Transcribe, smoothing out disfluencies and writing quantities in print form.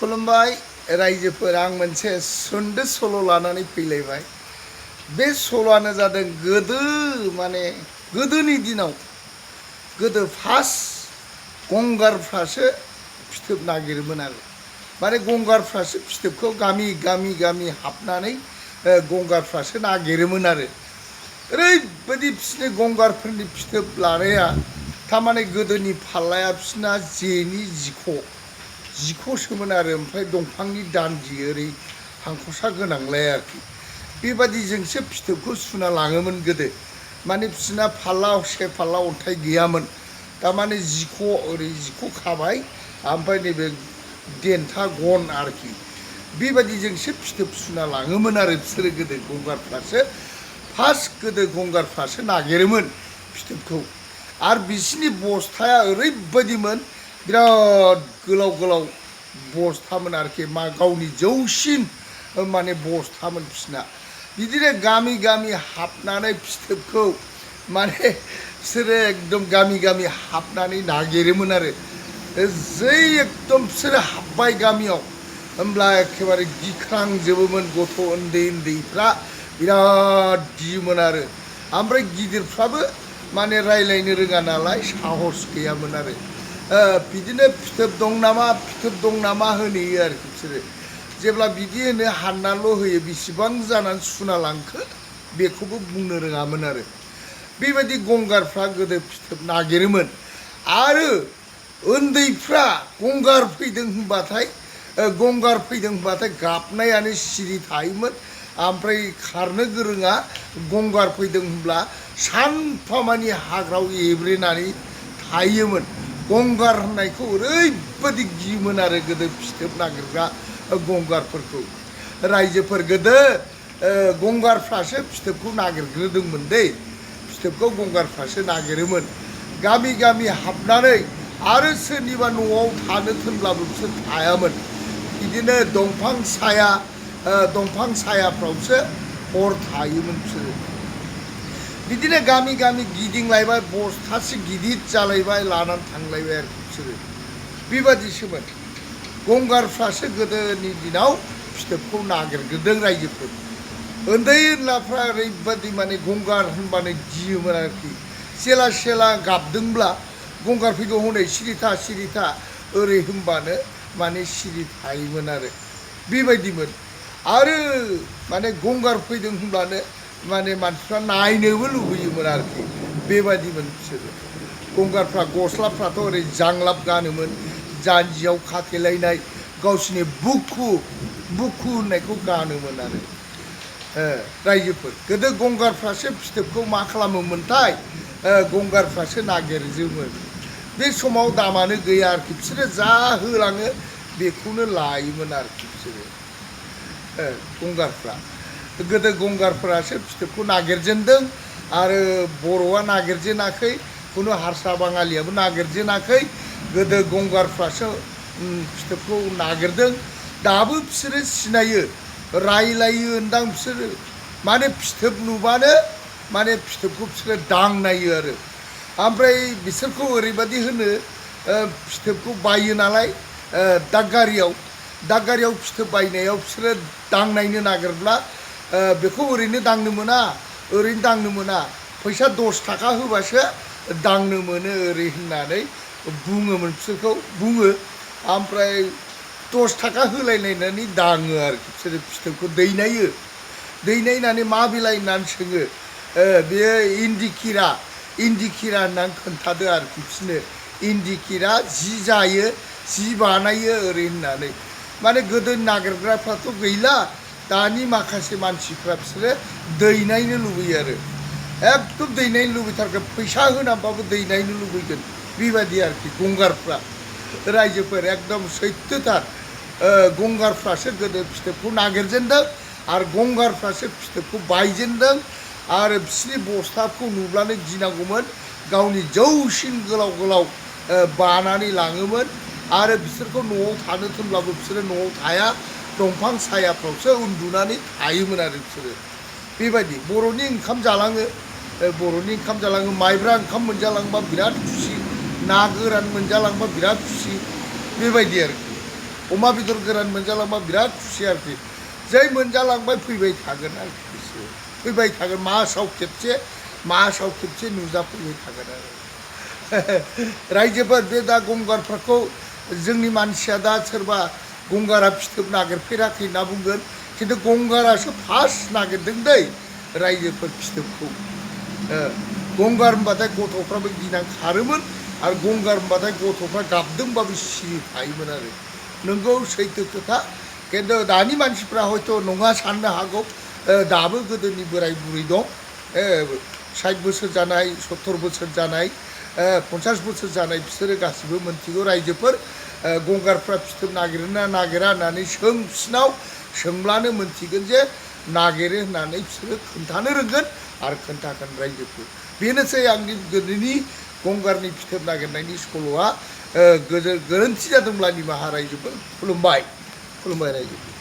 खुलुमबाय रायजोफोर आं मोनसे सुंद' सल' लानानै फैलायबाय। बे सल'आनो जादों गोदोनि दिनाव फार्स्ट गंगारफ्रासो फिथोब नागिरोमोन आरो माने गंगारफ्रासो फिथोबखौ गामि हाबनानै गंगारफ्रासो नागिरोमोन आरो ओरैबायदि बिसोरनि गंगारफोरनि फिथोब लानाया थारमाने गोदोनि फाल्लाया बिसोरना जेनि जिख'सोमोन आरो ओमफ्राय दंफांनि दान्जि ओरै हांख'सा गोनांलाय आरोखि बेबादिजोंसो फिथोबखौ सुना लाङोमोन गोदो। माने बिसोरना फाल्ला अन्थाइ गैयामोन। थारमाने जिख' खाबाय ओमफ्राय नैबे देन्था गन आरोखि बेबादिजोंसो फिथोब सुना लाङोमोन आरो बिसोरो गोदो गंगारफ्रासो नागिरोमोन फिथोबखौ। आरो बिसोरनि बस्थाया ओरैबायदिमोन बिराद गोलाव बस्थामोन आरोखि गावनि जौसिन माने बस्थामोन बिसोरना। बिदिनो गामि हाबनानै फिथोबखौ माने बिसोरो एकदम गामि हाबनानै नागिरोमोन आरो जै एकदम बिसोरो हाब्बाय गामियाव होमब्ला एखेबारे गिख्रांजोबोमोन। गथ' उन्दैफ्रा बिराद गियोमोन आरो ओमफ्राय गिदिरफ्राबो माने रायलायनो रोङा नालाय साहस गैयामोन आरो बिदिनो फिथोब दं नामा होनहैयो आरोखि बिसोरो। जेब्ला बिदि होनो हाननाल' होयो, बेसेबां जानानै सुना लांखो बेखौबो बुंनो रोङामोन आरो बेबायदि गंगारफ्रा गोदो फिथोब नागिरोमोन। आरो उन्दैफ्रा गंगार फैदों होनबाथाय गाबनायानो सिरि थायोमोन। ओमफ्राय खारनो गोरोङा गंगार फैदों होनब्ला सानफामानि हाग्रायाव एब्रेनानै थायोमोन। गंगार होननायखौ ओरैबायदि गियोमोन आरो गोदो फिथोब नागिरग्रा गंगारफोरखौ। रायजोफोर गोदो गंगारफ्रासो फिथोबखौ नागिरग्रोदोंमोन दै। फिथोबखौ गंगारफ्रासो नागिरोमोन गामि हाबनानै। आरो सोरनिबा न'आव थानो थोनब्लाबो बिसोर थायामोन। बिदिनो दंफां सायाफ्रावसो हर थायोमोन बिसोरो। बिदिनो गामि गिदिंलायबाय, बस्थासे गिदिर जालायबाय लानानै थांलायबाय आरोखि बिसोरो। बेबादिसोमोन गंगारफ्रासो गोदोनि दिनाव फिथोबखौ नागिरग्रोदों रायजोफोर। उन्दै उनलाफ्रा ओरैबादि माने गंगार होनबानो गियोमोन आरोखि। सेला गाबदोंब्ला गंगार फैगौ हनै सिरि था ओरै होनबानो माने सिरि थायोमोन आरो बेबायदिमोन। आरो माने गंगार फैदों होनब्लानो माने मानसिफ्रा नायनोबो लुबैयोमन आरोखि बेबायदिमोन बिसोरो। गंगारफ्रा गस्लाफ्राथ' ओरै जांलाब गानोमोन, जानजियाव खाथेलायनाय गावसिनि बुखु होननायखौ गानोमोन आरो रायजोफोर। गोदो गंगारफ्रासो फिथोबखौ मा खालामोमोनथाय गंगारफ्रासो नागिरजोबोमोन। बे समाव दामानो गैया आरोखि बिसोरो जा होलाङो बेखौनो लायोमोन आरोखि बिसोरो गंगारफ्रा। गोदो गंगारफोरासो फिथोबखौ नागिरजेनदों आरो बर'आ नागिरजेनाखै, खुनु हारसा बाङालियाबो नागिरजेनाखै। गोदो गंगारफ्रासो फिथोबखौ नागिरदों। दाबो बिसोरो सिनायो, रायलायो होनदां बिसोरो। माने फिथोब नुबानो माने फिथोबखौ बिसोरो दांनायो आरो ओमफ्राय बिसोरखौ ओरैबादि होनो फिथोबखौ बायो नालाय दागगारियाव फिथोब बायनायाव बिसोरो दांनायनो नागिरब्ला बेखौ ओरैनो दांनो मोना, फैसा 10 थाखा होबासो दांनो मोनो ओरै होननानै बुङोमोन। बिसोरखौ बुङो ओमफ्राय 10 थाखा होलायलायनानै दाङो आरोखि बिसोरो फिथोबखौ दैनायनानै मा बिलाइ होननानै सोङो। बेयो इन्दि खिरा होननानै खोन्थादो आरोखि बिसोरनो। इन्दि खिरा जि जायो, जि बानायो ओरै होननानै। माने गोदो नागिरग्राफ्राथ' गैला, दानि माखासे मानसिफ्रा बिसोरो दैनायनो लुबैयो आरो एकदम दैनायनो लुबैथारगोन, फैसा होनानैबाबो दैनायनो लुबैगोन बेबायदि आरोखि गंगारफ्रा। रायजोफोर एकदम सैथोथार गंगारफ्रासो गोदो फिथोबखौ नागिरजेनदों आरो गंगारफ्रासो फिथोबखौ बायजेनदों। आरो बिसोरनि बस्थाखौ नुब्लानो गिनांगौमोन, गावनि जौसिन गोलाव बानानै लाङोमोन। आरो बिसोरखौ न'आव थानो थोनब्लाबो बिसोरो न'आव थाया, दंफां सायाफ्रावसो उन्दुनानै थायोमोन आरो बिसोरो। बेबायदि बर'नि ओंखाम जालाङो, माइब्रा ओंखाम मोनजालांबा बिराद खुसि, ना गोरान मोनजालांबा बिराद खुसि बेबायदि आरोखि। अमा बेदर गोरान मोनजालांबा बिराद खुसि आरोखि जै मोनजालांबाय फैबाय थागोन आरोखि बिसोरो फैबाय थागोन मासाव खेबसे नुजाफैबाय थागोन आरो रायजोफोर बे दा गंगारफोरखौ जोंनि मानसिया दा सोरबा गंगारा फिथोब नागिरफेराखै होनना बुंगोन खिन्थु गंगारासो फार्स्ट नागिरदों दै रायजोफोर फिथोबखौ गंगार होनबाथाय गथ'फ्राबो गिनानै खारोमोन आरो गंगार होनबाथाय गथ'फ्रा गाबदोंबाबो सिरिफायोमोन आरो नोंगौ सैथो खोथा खिन्थु दानि मानसिफ्रा हयथ' नङा साननो हागौ दाबो गोदोनि बोराय बुरै दं 60 बोसोर जानाय 70 बोसोर जानाय 50 बोसोर जानाय बिसोरो गासिबो मोनथिगौ रायजोफोर गंगारफ्रा फिथोब नागिरोना नागिरा होननानै बिसिनाव सोंब्लानो मोनथिगोन जे नागिरो होननानै बिसोरो खोन्थानो रोंगोन आरो खोन्थागोन रायजोफोर बेनोसै आंनि गोदोनि गंगारनि फिथोब नागिरनायनि सल'आ गोरोन्थि जादोंब्ला निमाहा रायजोफोर खुलुमबाय रायजोफोर